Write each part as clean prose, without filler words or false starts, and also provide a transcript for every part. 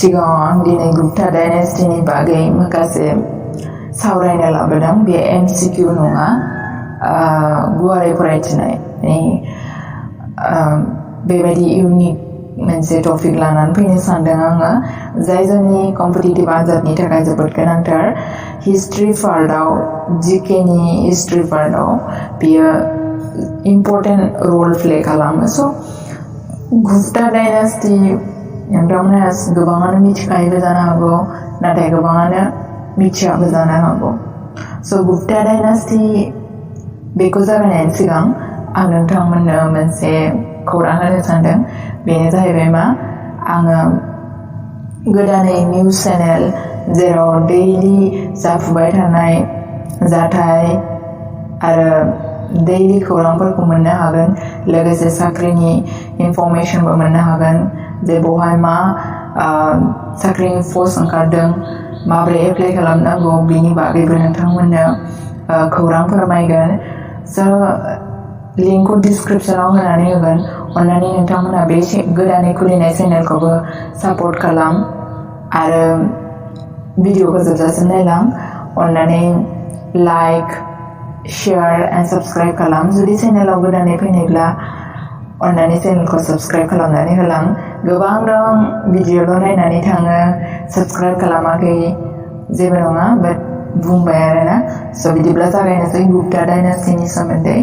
सिगाङाव दिनै गुप्ता डायनेस्टिनि बागै माखासे सावरायनो लाबोदों। बे MCQ नङा, गुवारै फरायथिनाय बेबायदि इउनिक मोनसे टपिक लानानै फैनो सानदों आङो, जाय जोंनि कम्पिटिटिभ आनजादनि थाखाय जोबोद गोनांथार। हिस्ट्रि पार्टआव, GKनि हिस्ट्रि पार्टआव बियो इम्पर्टेन्ट रल प्ले खालामो। स' गुप्ता डायनेस्टि नोंथांमोनहा गोबाङानो मिथिखायोबो जानो हागौ, नाथाय गोबाङानो मिथियाबो जानो हागौ। स' गुप्ता डायनेस्टि बेखौ जागायनायनि सिगां आं नोंथांमोननो मोनसे खौरां होनो सानदों। बेनो जाहैबाय मा, आङो गोदानै निउस चेनेल जेराव दैलि जाफुबाय थानाय जाथाय आरो दैलि खौरांफोरखौ मोननो हागोन, लोगोसे साख्रिनि इनफरमेसनबो मोननो हागोन, जे बहाय मा साख्रिनि पस्ट ओंखारदों, माबोरै एप्लाइ खालामनांगौ, बिनि बागैबो नोंथांमोननो खौरां फोरमायगोन। स' लिंकखौ डिसक्रिपसनाव होनानै होगोन। अन्नानै नोंथांमोनहा बे गोदानै खुलिनाय चेनेलखौबो सापर्ट खालाम आरो भिडिअखौ जोबजासिम नायलां। अन्नानै लाइक, शेयार एन्ड साबस्क्राइब खालाम। जुदि चेनेलाव गोदानै फैनायब्ला अन्नानै चेनेलखौ साबस्क्राइब खालामनानै होलां। गोबां दं भिडिअल' नायनानै थाङो, साबस्क्राइब खालामाखै, जेबो नङा, बाट बुंबाय आरोना। स' बिदिब्ला जागायनोसै गुप्ता डायनेस्टिनि सोमोन्दै।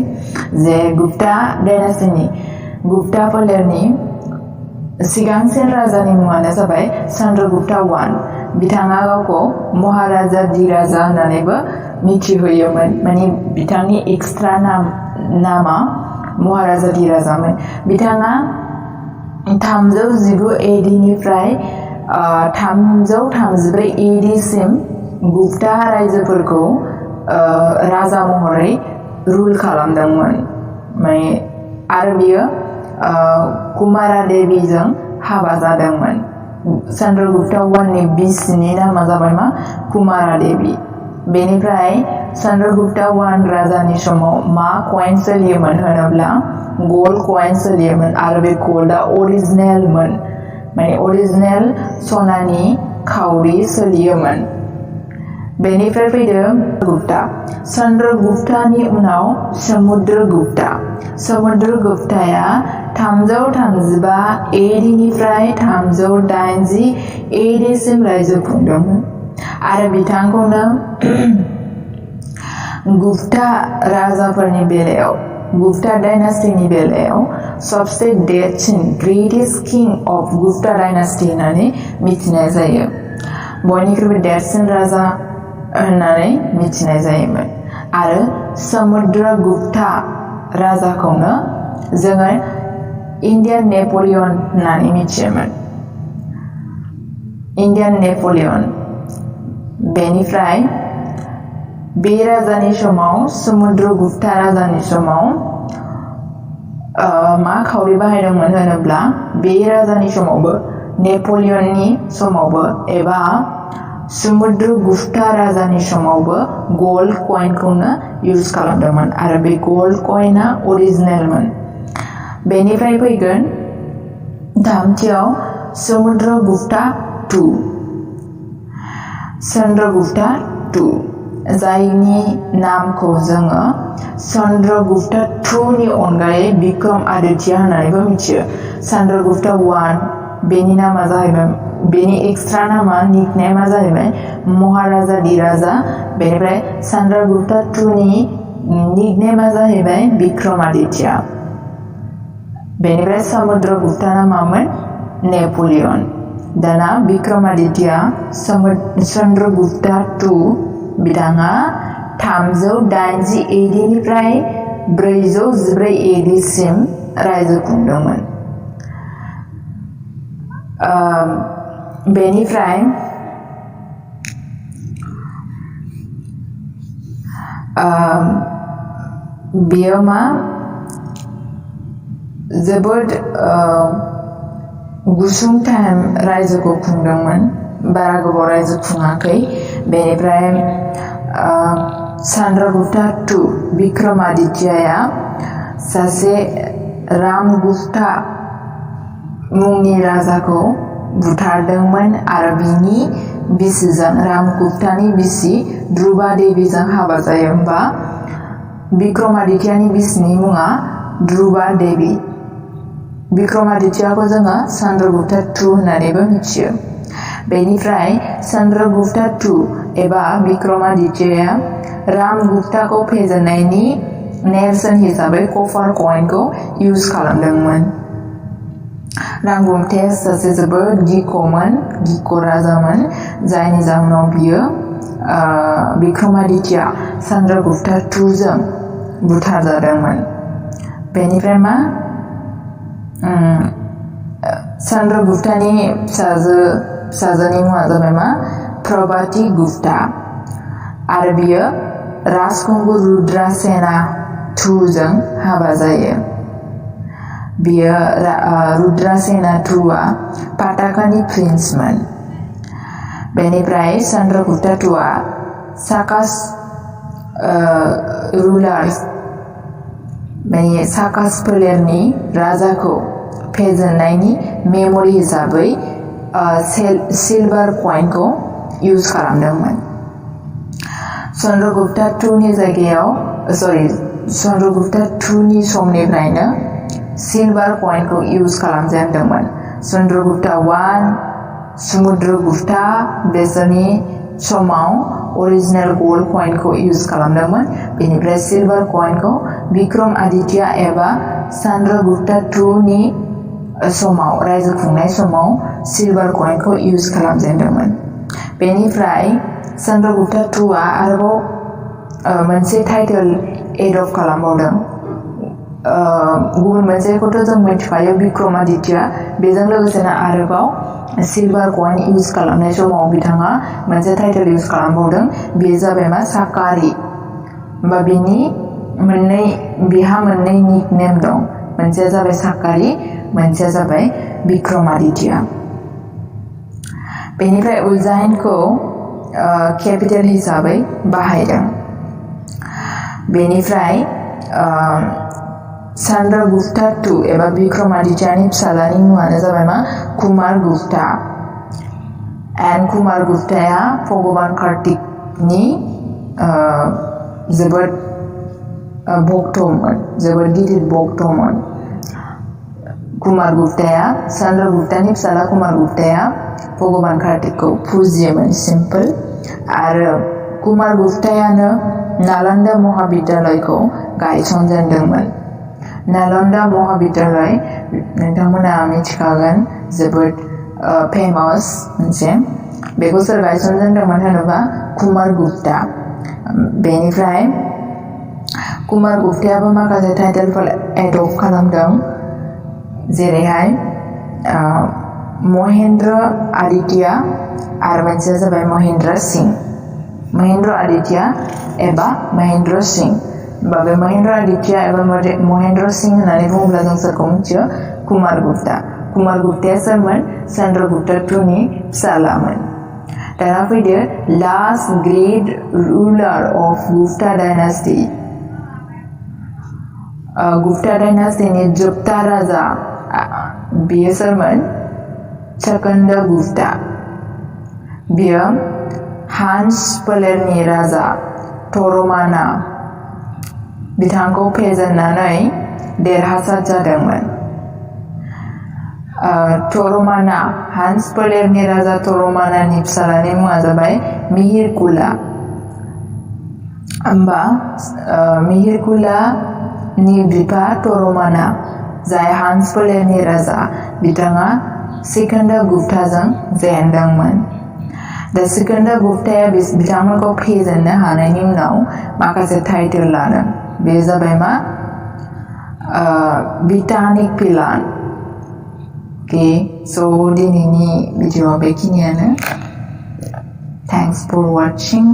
जे गुप्ता डायनेस्टिनि, गुप्ता फोलेरनि सिगांसिन राजानि मुङानो जाबाय चन्द्रगुप्ता I। बिथाङा गावखौ महाराजा धीराजा होननानैबो मिथिहोयोमोन, माने बिथांनि एक्सट्रा नामा महाराजा धीराजामोन। बिथाङा 319 AD निफ्राय 334 AD सिम गुप्ता रायजोफोरखौ राजा महरै रुल खालामदोंमोन। आरो बियो कुमारा देवीजों हाबा जादोंमोन। चन्द्रगुप्ता Iनि बिसिनि नामा जाबाय मा, कुमारा देवी। बेनिफ्राय चन्द्रगुप्ता I राजानि समाव मा कइन सोलियोमोन होनोब्ला गल्ड कइन सोलियोमोन, आरो बे गल्डआ अरिजिनेलमोन, माने अरिजिनेल सनानि खाउरि सोलियोमोन। बेनिफ्राय फैदो गुप्ता। चन्द्रगुप्तानि उनाव समुद्रगुप्ता। समुद्रगुप्ताया 335 AD निफ्राय 380 AD सिम रायजो खुंदोंमोन, आरो बिथांखौनो गुप्ता राजाफोरनि बेलायाव, गुप्ता डायनेस्टिनि बेलायाव सबसे देरसिन ग्रेटेस्ट किं अफ गुप्ता डायनेस्टि होननानै मिथिनाय जायो। बयनिख्रुइबो देरसिन राजा होननानै मिथिनाय जायोमोन। आरो समुद्रगुप्ता राजाखौनो जोङो इन्डियान नेपलियन होननानै मिथियोमोन, इन्डियान नेपलियन। बेनिफ्राय बे राजानि समाव, समुद्रगुप्ता राजानि समाव मा खाउरि बाहायदोंमोन होनोब्ला, बे राजानि समावबो, नेपलियननि समावबो, एबा समुद्रगुप्ता राजानि समावबो गल्ड कइनखौनो इउज खालामदोंमोन, आरो बे गल्ड कइनआ अरिजिनेलमोन। बेनिफ्राय फैगोन थामथियाव समुद्रगुप्ता II। चन्द्रगुप्ता II, जायनि नामखौ जोङो चन्द्रगुप्ता II नि अनगायै बिक्रम आदित्य होननानैबो मिथियो। चन्द्रगुप्ता I, बेनि नामा जाहैबाय, बेनि एक्सट्रा नामा, निकनेमा जाहैबाय महाराजा धीराजा। बेनिफ्राय चन्द्रगुप्ता II नि निकनेमा जाहैबाय बिक्रम आदित्य। बेनिफ्राय समुद्रगुप्ता मामोन, नेपलियन। दाना बिक्रमादित्यआ चन्द्रगुप्ता II, बिथाङा 380 AD निफ्राय 414 AD सिम रायजो खुंदोंमोन। बेनिफ्राय बेयो मा, जोबोद गुसुं टाइम रायजोखौ खुंदोंमोन, बारा गोबाव रायजो खुङाखै। बेनिफ्राय चन्द्रगुप्ता II बिक्रमादित्यया सासे रामगुप्ता मुंनि राजाखौ बुथारदोंमोन आरो बिनि बिसिजों रामगुप्तानि बिसि ध्रुवा देवीजों हाबा जायो। होमबा विक्रमादित्यनि बिसिनि मुङा ध्रुवा देवी। विक्रमादित्यखौ जोङो चंद्रगुप्ता II होननानैबो मिथियो। बेनिफ्राय चंद्रगुप्ता II एबा विक्रमादित्यया रामगुप्ताखौ फेजेननायनि नेरसोन हिसाबै कपार कइनखौ इउज खालामदोंमोन। रामगुप्ताया सासे जोबोद गिख' राजामोन, जायनि जाहोनाव बियो विक्रमादित्य चंद्रगुप्ता II जों बुथारजादोंमोन। बेनिफ्राय मा चंद्रगुप्तानि फिसाजोनि मुङा जाबाय मा प्रभाती गुप्ता आरो बियो राजखुंगुर रुद्रसेना II जों हाबा जायो। बियो रुद्रसेना IIआ पाटाकानि प्रिन्समोन। बेनिफ्राय चंद्रगुप्ता IIआ साकास रुलार्स साकास फोलेरनि राजाखौ फेजेननायनि मेम'रि हिसाबै सिलभार कइनखौ इउज खालामदोंमोन। चंद्रगुप्ता IIनि समनिफ्रायनो सिलभार कइनखौ इउज खालामजेनदोंमोन। चंद्रगुप्ता I, समुद्रगुप्ता बेसोरनि समाव अरिजिनेल गल्ड कइनखौ इउज खालामदोंमोन। बेनिफ्राय सिलभार कइनखौ विक्रम आदित्य एबा चंद्रगुप्ता IIनि समाव रायजो खुंनाय समाव सिलभार कइनखौ इउज खालामजेनदोंमोन। बेनिफ्राय चंद्रगुप्ता IIआ आरोबाव मोनसे टाइटेल एडप्ट खालामबावदों। गुबुन मोनसेखौथ' जों मिथिखायो विक्रमादित्य, बेजों लोगोसेनो आरोबाव सिलभार कइन इउज खालामनाय समाव बिथाङा मोनसे टाइटेल इउज खालामबावदों। बेयो जाबाय मा साकारी। होमबा बिहा मोननै निकनेम दं, मोनसेया जाबाय साकारी, मोनसेया जाबाय विक्रमादित्य। बेनिफ्राय उज्जैनखौ केपिटेल हिसाबै बाहायदों। बेनिफ्राय चंद्रगुप्ता II एबा विक्रमादित्यनि फिसालानि मुङानो जाबाय मा कुमार गुप्ता। कुमार गुप्ताया भगबान कार्तिकनि जोबोद गिदिर भक्तमोन। चंद्रगुप्तानि फिसाला कुमार गुप्ताया भगबान कार्तिकखौ फुजियोमोन, सिम्पोल। आरो कुमार गुप्तायानो नालन्दा महाविद्यालयखौ गायसनजेनदोंमोन। नालन्दा महाविद्यालय नोंथांमोना मिथिखागोन, जोबोद फेमास मोनसे। बेखौ सोर गायसनजेनदोंमोन होनोबा कुमार गुप्ता। बेनिफ्राय कुमार गुप्तायाबो माखासे टाइटेलफोर एडप्ट खालामदों, जेरैहाय महेन्द्र आदित्य आरो मोनसेया जाबाय महेन्द्र सिंह। महेन्द्र आदित्य एबा महेन्द्र सिंह। बे महेन्द्र आदित्य एबा महेन्द्र सिंह होननानै बुङोब्ला जों सोरखौ मिथियो? कुमार गुप्ता। कुमार गुप्ताया सोरमोन? चंद्रगुप्ता IIनि फिसालामोन। दाना फैदो last great ruler of Gupta dynasty. Gupta डायनास्टीनि जोबथा राजा बियो सोरमोन? चंद्रगुप्ता गुप्ता। बियो हान्स फोलेरनि राजा टरमाना बिथांखौ फेजेननानै देरहासार जादोंमोन। हान्स फोलेरनि राजा टरमानानि फिसालानि मुङा जाबाय मिहिरकुला। होमबा मिहिरकुलानि बिफा टरमाना, जाय हान्स फोलेरनि राजा, बिथाङा चंद्रगुप्ता गुप्ताजों जेनदोंमोन। दा चंद्रगुप्ता गुप्ताया बिथांमोनखौ फेजेननो हानायनि उनाव माखासे टाइटेल लादों। बे जाबाय मा बिटानिक पिलान। स' दिनैनि भिडिअ'आ बेखिनियानो। Thanks for watching.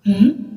Hmm?